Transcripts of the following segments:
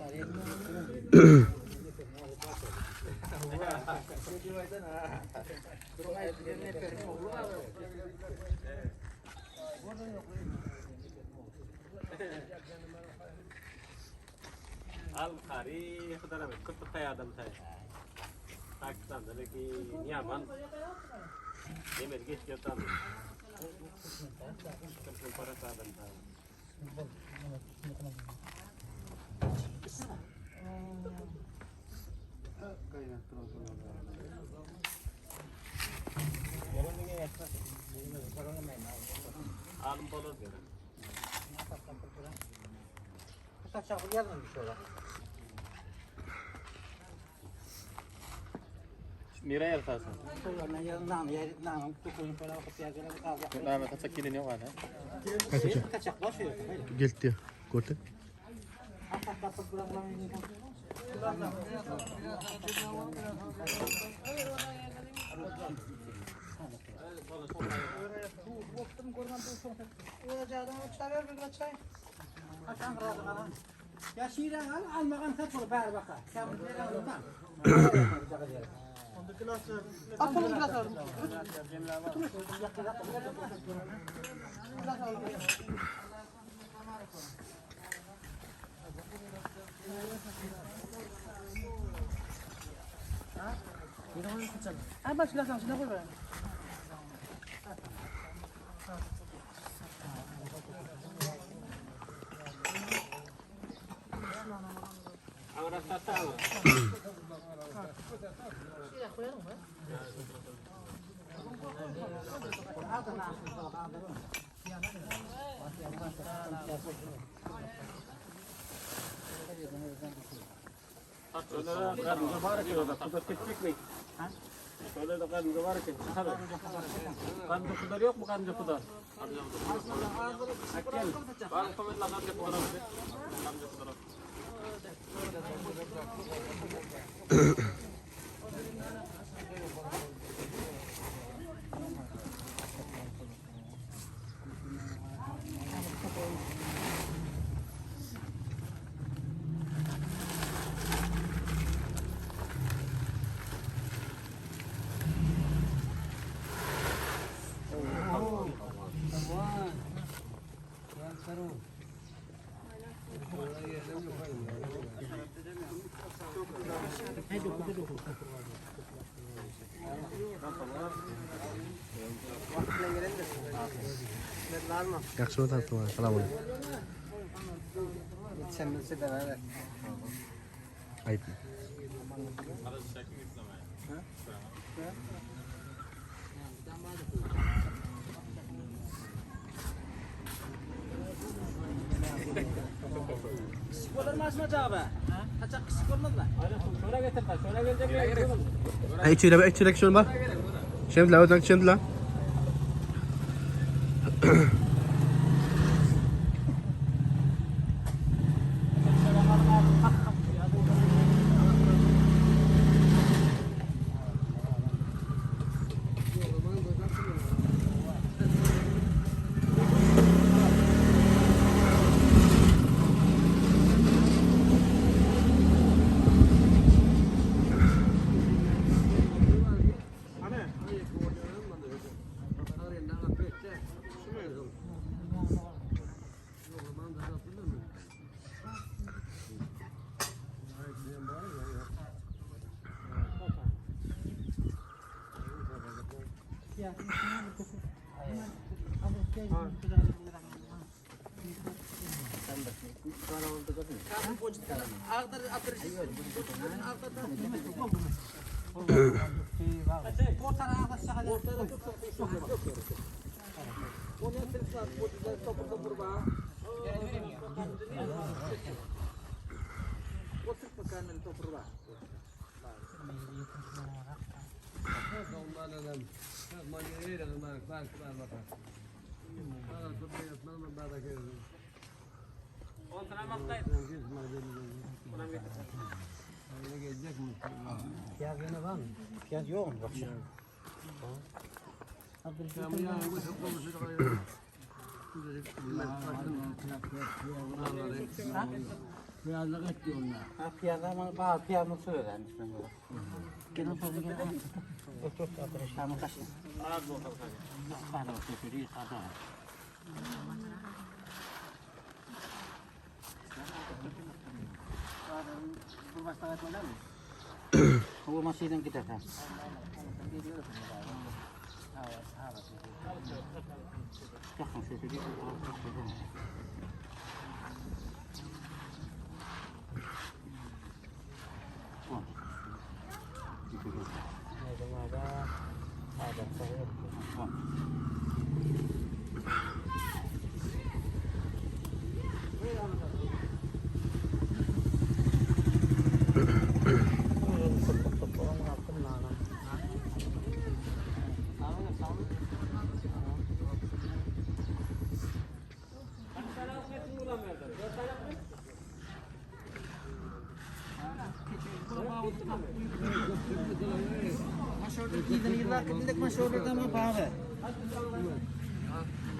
Al kari hudara köp adam tay. Pakistan'da leki niyaman. Demir geç yatan. Köp para adam tay. Alım bolar diyor. Mira yartasın. Name kaçak gelin yok hala. Geldi. Gördün. Ya şiiren al, almagan sat ol bari baka. Sen bunu alırsan. Al biraz aldım. Ay bak silah şuna koy be. Şöyle de karınca var ki çıkar. Karınca kudar yok mu karınca kudar? Gel. Var mı karınca kudar? Karınca kudar. Yaxşı mı tanıttım? Salam aleyküm. Sen bilse de ver. Ayıp. Kişik olur mu açmaca abi? Kaçak kişik olmaz mı? Şöyle getir bak. Şöyle gelecek mi? Ay içeri içeri şunu bak. Şimdi la öden şimdi la. Piyaz yine var mı? Piyaz yok mu? Bak şu. Piyazlık etti onlar. Ha piyazlar bana bağır piyazını söyler misin böyle? Gelin sonra gelin. Tamam kaçın. Bu masaydan gider ha. Yakın şöyle bir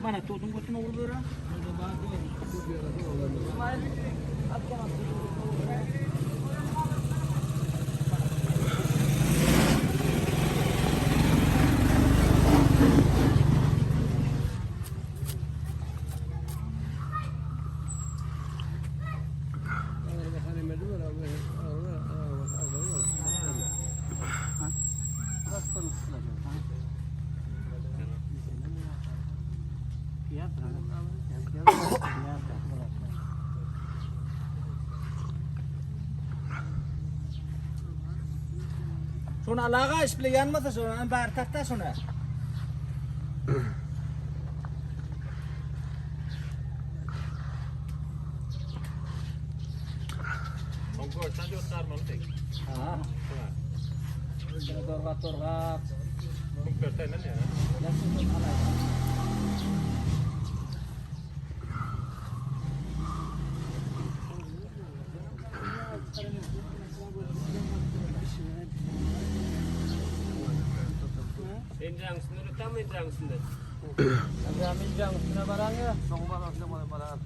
Bana tutun götüne vur böyle. Şunu alaga iş bile yanmasa şunu bari takta şunu. On görsen de sarmalı tek. Ha. Torga torga. On görsen ne ya? Enjang üstünde tam enjang üstünde. Enjang üstüne baran ya. Soň baran, soň baran.